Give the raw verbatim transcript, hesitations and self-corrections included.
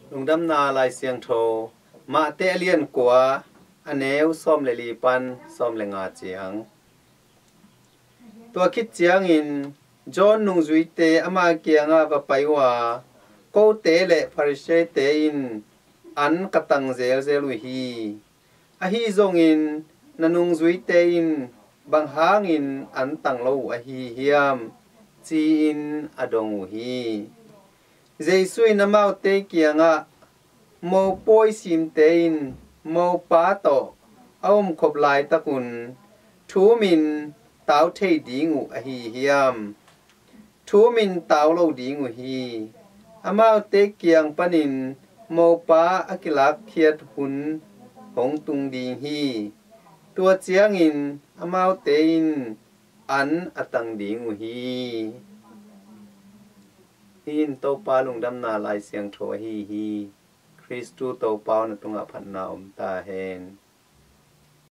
Lungdamna Lai Siangtho, Mate a lian kua, a neu sawm le li pan sawm le nga ciang. Tua khit ciangin John nungzuite ama kiangah va pai uh a, kote le Pharisee-te in an ka tang zelzel uh hi. Ahi zongin na nungzuite in bang hangin an tang lo uh ahi hiam, ci-in a dong uh hi. Jesu in amaute kiangah, mopawi simte in mopa tawh a omkhop laitakun thumin tau thei ding uh ahi hiam? Thumin tau lo ding uh hi. Amaute kiang panin mopa a kilakkhiat hun hong tung ding hi. Tua ciangin amaute in an a tang ding uh hi. Hih in Topa lungdamna Lai Siangtho ahi hi. Khristu Topa aw, na tungah phatna om ta hen.